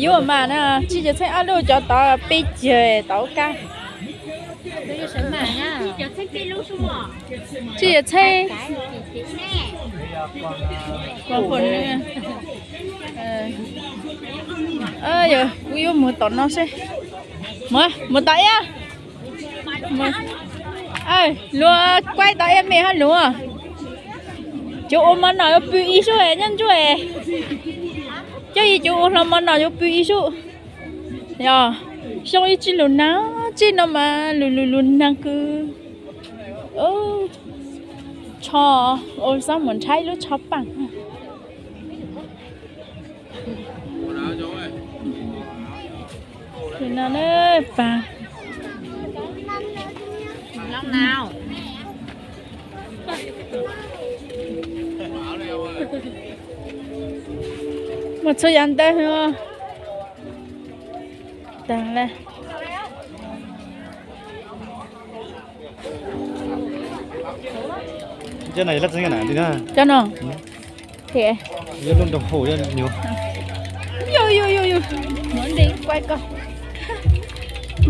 Yuav mas na, tsib caug txheej ob lub, cov tod peb caug tod kaj. Tsib caug txheej. Kuv yuav mus tom no seb. Mus, mus tom ib. Luag kuaib tom ib me hab luag. Cov ua mov noj yuav pw ib sub nyob ntsuab. Cov ib cov ua hlo mov noj yuav pw ib sub. Yog xyoo ib tsib lug naag, tsib no mas lug lug lug naag kws. Tsho, ua xob mus nrhaib lub tsho paaj. Tus no na, paag. Muaj txhua yav ntawd. Taag le. Cov no.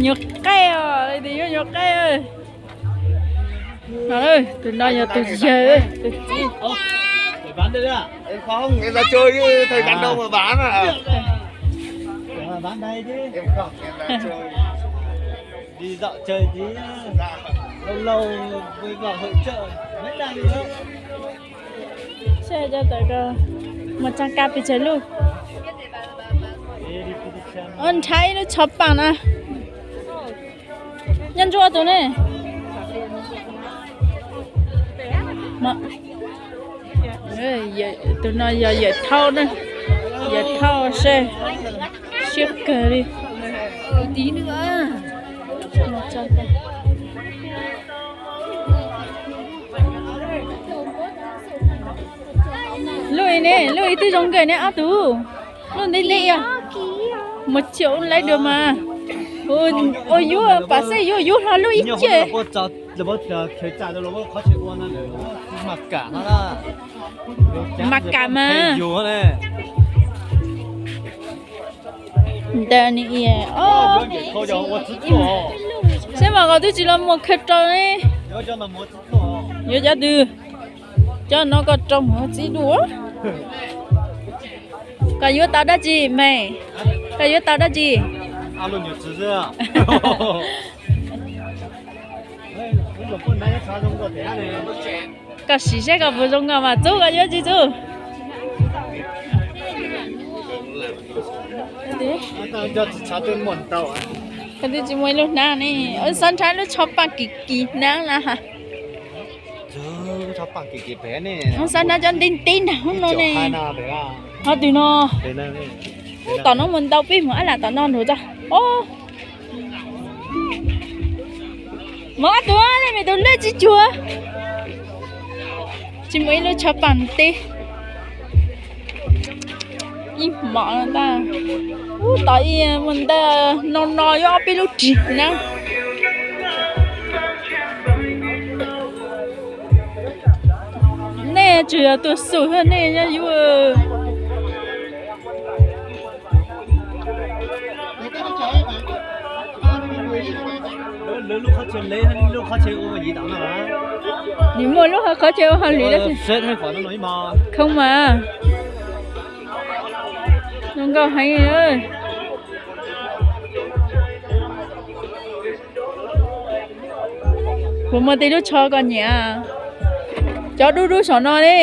Nyuam qaij os, nyuam qaij. Tus no yog tus yawg, tus txiv. Saib cov tawm ko, mus tsaag kab pes tsawg lub. Nrhaib lub tsho paaj na. Nyob ntsuab tus ne. Tus no yog yawm thaub na, yawm thaub seb siab kawg li. Lub ne, lub ib twb zoo nkauj ne ob tug. Lub ntej ntej os. Mus chim lawv dua mas. Ua yuav pam xej yuav yuav hlo lub ib ce. Mas kam mas. Ntawd ni, saib mas koj twb tsis los muag khaws rau ne. Yuav cov twg? Cov no koj rau mus txib dua. Koj yuav tau dab tsi me? Koj yuav tau dab tsi? Koj sim saib koj puas zoo nkauj mas Txub, koj yuav tsi Txub? Koj twb tsis muaj ib lub hnab ne. Xob nrhaib lub tsho paaj kim kim hnab na. Xob nrhaib cov nteb nteb nraag no ne. Ho twg no? Tom no mus ntau peb mus ab lam tom no nrug tso. Mov ab tug ne, me tug lej tsis cuag. Tsis muaj ib lub tsho paaj teb. Ib hmos no ntag. Ub, tom ib mus ntawm no no yuav ob peb lub rig na. Nej tsuas yog tuaj xum xwb, nej nyob yuav. Nws muaj lub qhov chaw ua hauj lwm lawm. Khoob mas. Zoo nkauj heev. Puas muaj tej lub tsho koj nyiam? Cov dub dub saum no ne.